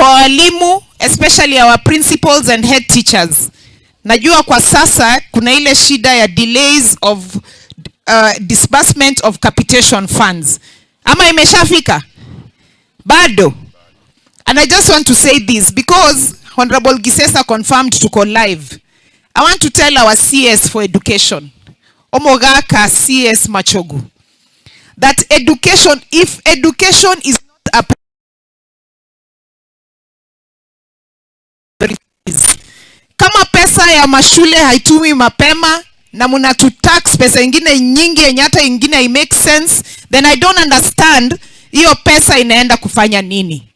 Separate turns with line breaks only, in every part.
Kwa walimu, especially our principals and head teachers, najua kwa sasa kuna ile shida ya delays of disbursement of capitation funds. Ama imeshafika? Bado. And I just want to say this because Honorable Gisesa confirmed tuko live. I want to tell our CS for education, Omogaka CS Machogu, that education, if education is not a priority, kama pesa ya mashule haitumi mapema na mnatutax pesa ingine nyingi yenye hata ingine hai make sense, then I don't understand hiyo pesa inaenda kufanya nini.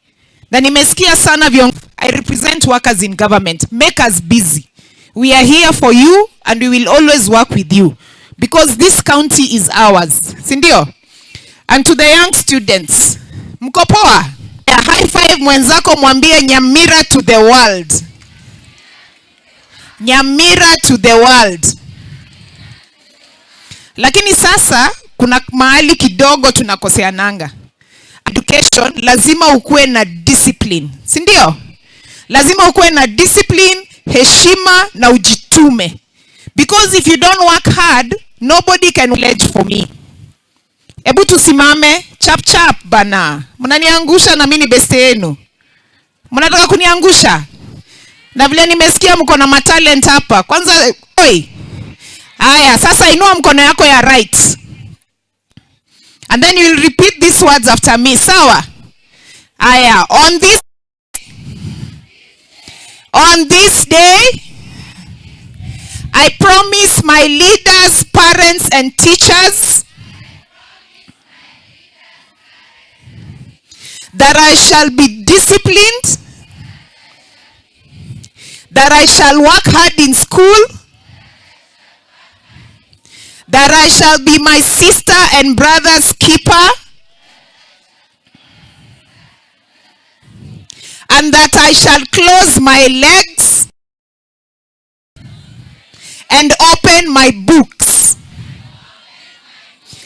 Na nimesikia sana I represent workers in government. Make us busy. We are here for you and we will always work with you because this county is ours. Si ndio? And to the young students, mko poa? High five mwenzako, mwambie Nyamira to the world. Nyamira to the world. Lakini sasa kuna mahali kidogo tunakoseananga. Education lazima ukuwe na discipline, si ndio? Lazima ukuwe na discipline, heshima na ujitume. Because if you don't work hard, nobody can pledge for me. Hebu tusimame chap chap bana. Mnaniangusha na mimi ni beste yenu. Mnataka kuniangusha? Na vile nimesikia mko na matalent hapa. Kwanza oi. Haya, sasa inua mkono yako ya right. And then you will repeat these words after me. Sawa? Haya, on this day I promise my leaders, parents and teachers that I shall be disciplined, that I shall work hard in school, that I shall be my sister and brother's keeper, and that I shall close my legs and open my books.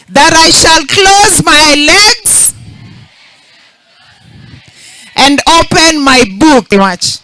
That I shall close my legs and open my book. Very much.